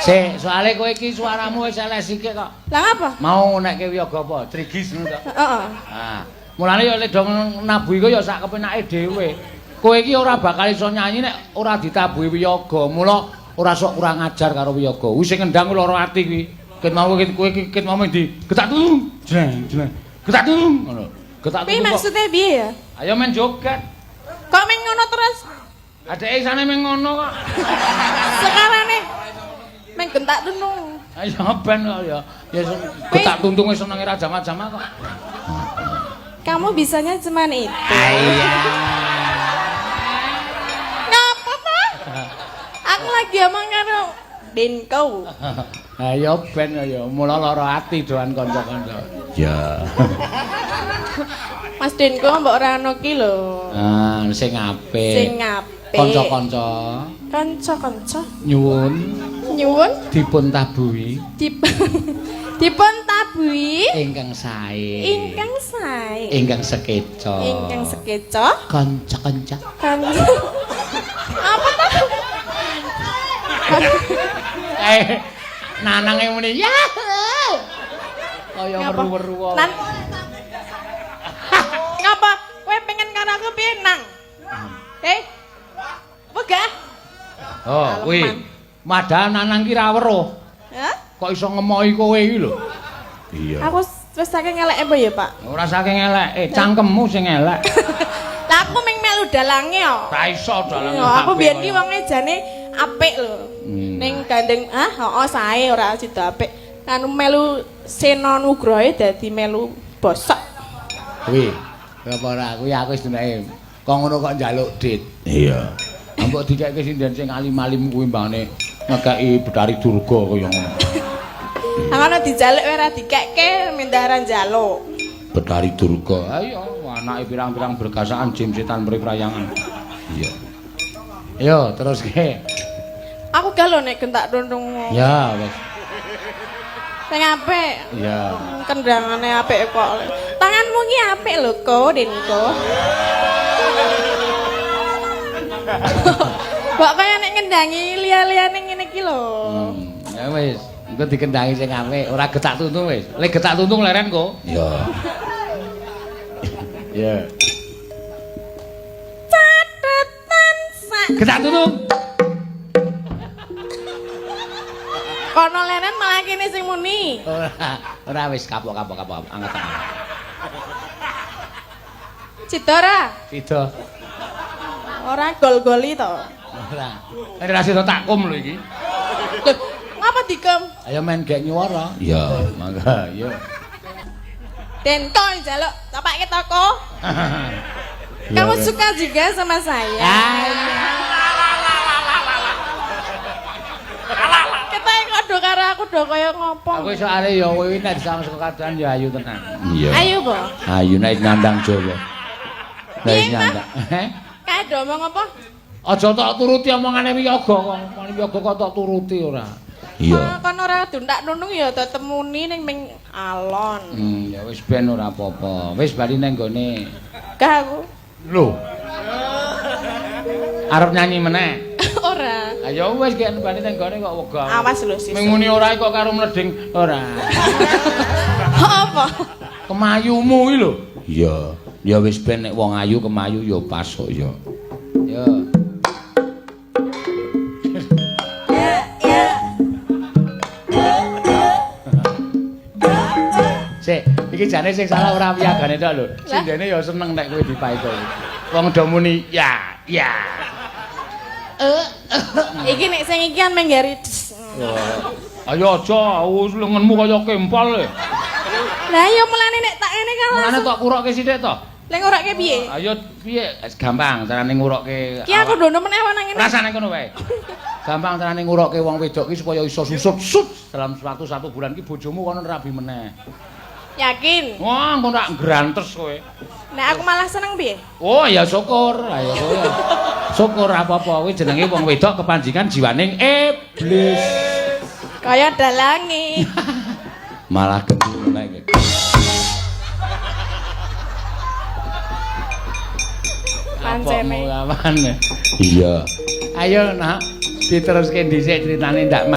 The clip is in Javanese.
Sik, soalé kowe iki suaramu wis elek sikik kok. Lah ngapa? Mau nekke wiyaga apa? Trigis ngono to. Heeh. Ah, mulane ya lek do nabuhi ku ya sak kepenake dhewe. Kowe iki ora bakal iso nyanyi nek ora ditabuhi wiyaga. Mula ora sok kurang ajar karo wiyaga. Wis sing ngendang ku lara ati kuwi. Ket mau kowe iki ket mau ndi? Getak tung. Jreng, jreng. Getak tung ngono. Getak Piye tung. Maksudnya piye ya? Ayo men joget. Kok men ngono terus? Adeke isane men ngono kok. Sekarane men gentak tunung. Ayo ben kok ya. Ya getak tuntunge senenge ra jama-jama kok. Kamu bisanya cuman itu. Iya. Ngapa ta? Aku lagi omong karo Denko. Ayo ben ya mula lara ati doan kanca-kanca. Ya. Mas Denko mbok ora ono ki lho. Ah, sing apik. Sing apik. Kanca-kanca Kanca-kanca nyuwun nyuwun dipun tabuhi dipun tabuhi ingkang sae. Ingkang sae. Ingkang sekeca. Ingkang sekeca. Kanca-kanca. Kanca. Apa ta? Eh, nanange muni ya. Kaya Ngapa? weru-weru wae. Nan. Ngapa? Kowe pengen karo aku piye, Nang? Eh? Wegah? Oh, kuwi. Padahal Nanang ki ra weruh. Hah? Kok iso ngemohi kowe iki lho. Iya. Aku wis saking eleke apa ya, Pak? Ora saking elek, cangkemmu sing elek. Lah aku ming melu dalange kok. Ra iso dalange. Yo, aku biyen ki wonge jane apik lho. Ning gandeng ah heeh sae ora sida apik. Anu melu Sena Nugroho dadi melu bosok. Kuwi. Apa ora kuwi aku wis dunake. Kok ngono kok njaluk dit. Iya. Mbok dikekke sinden sing alim-alim kuwi mbane ngekeki Betari Durga kaya ngono. Ha ngono dijaluk ora dikekke mindah ora njaluk. Betari Durga. Ayo anake pirang-pirang bergasaan jim setan mri prayangan. Iya. Ayo teruske. Aku gak lho nek gentak tuntung. Ya wis. Sing apik. Iya. Kendangane apik kok. Tanganmu ki apik lho, Ko, Denko. Kok kaya nek ngendangi liya-liyane ngene iki lho. Ya wis, engko dikendangi sing apik, ora getak tuntung wis. Lek getak tuntung leren kok. Iya. Iya. Catetan sak. Getak tuntung. Kono leren malah kene sing muni. Ora, ora wis kapok-kapok kapok angkat tangan. Cida ora? Sida. Ora gol-goli to. Ora. Ora sida takkum lho iki. Lho, ngapa dikem? Ayo men gek nyuwara. Iya, mangga, yo. Denko njaluk capake toko. Kamu suka juga sama saya? Ketoke kok do karo aku do kaya ngopo. Aku soalé ya kowe nek disawang saka kadohan ya ayu tenan. Iya. Ayo, Po. Ayu nek nyandang Jawa. Nek Piye, nyandang. Heh? Kae do omong apa? Aja tok turuti omongane wiyaga kok. Omongane wiyaga kok tok turuti ora. Iya. Kon ora duntak nunung ya tetep muni ning ming alon. Ya wis ben ora apa-apa. Wis bali nang gone. Gak aku. Lho. Arep nyanyi meneh. Ora. Ayo wis gek bali nang gone kok wegah. Awas lho sesuk. Ming muni ora kok karo mleding ora. Apa? Kemayumu iki lho. Iya. Ya wis ben nek wong ayu kemayu ya pas kok ya. Ya. Sik, iki jane sing salah ora wiyagane tok lho. Sindene ya seneng nek kowe dipaito. Wong do muni ya, ya. Iki nek sing iki kan menggari. Ayo aja, lengenmu kaya kempal e. Lah ya mulane nek tak ngene kan Mulane langsung. tok kurokke sithik to. Lek ngurokke piye? Ayo piye? Gampang carane ngurokke. Ki aku ndono meneh nang ngene. Rasane kono wae. Gampang carane ngurokke wong wedok ki supaya iso susut sut dalam waktu 1 bulan ki bojomu kono rabi meneh. Yakin? Wah, engko tak grantes kowe. Nek aku malah seneng piye? Oh ya syukur. Ayo kowe. Syukur apa-apa kuwi jenenge wong wedok kepanjingan jiwaning iblis. Kaya dalange. Malah gendul meneh iki. Pancene. Iya. Ayo nak diteruske dhisik critane ndak.